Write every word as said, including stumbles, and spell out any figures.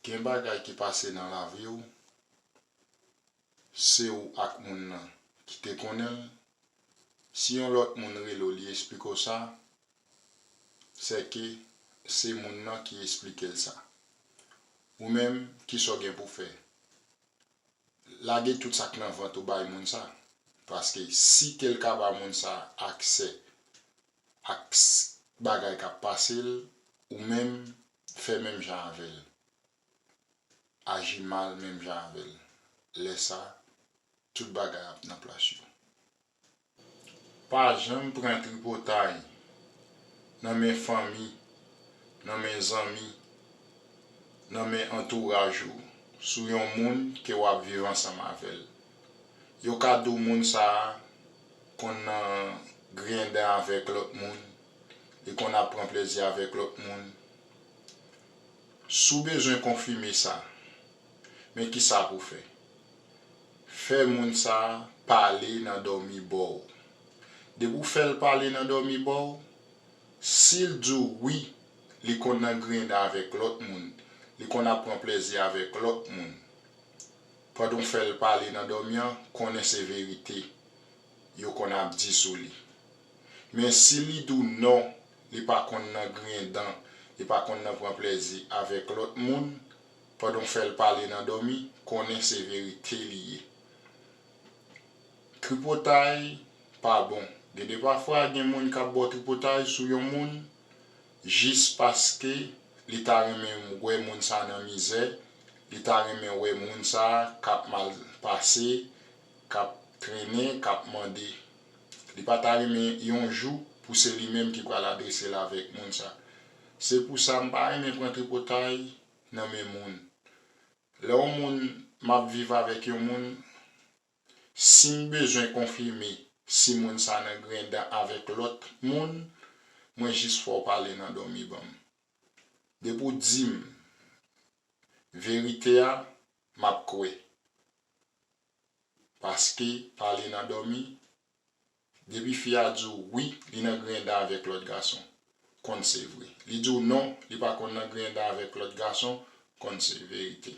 Gen bagay ki pase nan lavi w, se ou ak moun nan ki te konnen l. Si yon lòt moun rele w, li esplike w sa, sèke se moun nan ki esplike l sa. Ou menm, kisa w gen pou w fè? Lage tout sa k nan vant ou bay moun sa. Paske si ke l ka ba moun sa aksè ak s- bagay k ap pase l, ou menm, fè menm jan avè l. Aji mal menm jan avè l. Lè sa, tout bagay ap nan plas yo. Pa janm pran tripotay nan men fanmi, nan men zanmi, nan men antouraj ou sou yon moun ke w ap viv ansanm avè l. Yo ka di w moun sa a konn nan griyen dan avèk lòt moun, li konn ap pran plezi avèk lòt moun. Si w bezwen konfime sa, men kisa pou w fè. Fè moun sa a pale nan dòmi ba w. Depi w fè l pale nan dòmi ba w, si l di w wi, li konn nan griyen dan avèk lòt moun, li konn ap pran plezi avèk lòt moun, pandan w fè l pale nan dòmi an, konnen se verite yo konn ap di sou li. Men si li di w non, li pa konn nan griyen dan, li pa konn nan pran plezi avèk lòt moun, pandan w fè l pale nan dòmi, konnen se verite li ye. Tripotay pa bon. Gen de pafwa, gen moun k ap ba w tripotay sou yon moun, jis paske li ta renmen wè moun sa nan mizè, li ta renmen wè moun sa k ap mal pase, k ap trennen, k ap mande. Li pa ta renmen yon jou pou se li menm ki pral adrese l avèk moun sa. Se pou sa m pa renmen pran tripotay nan men moun. Lè yon moun, m ap viv avèk yon moun, si m bezwen konfime si moun sa nan griyen dan avèk lòt moun, mwen jis fè w pale nan dòmi ban m. Depi w di m verite a, m ap kwè. Paske pale nan dòmi, depi fi a di w wi, li nan griyen dan avèk lòt gason, konn se vre. Li di w non, li pa konn nan griyen dan avèk lòt gason, konn se verite.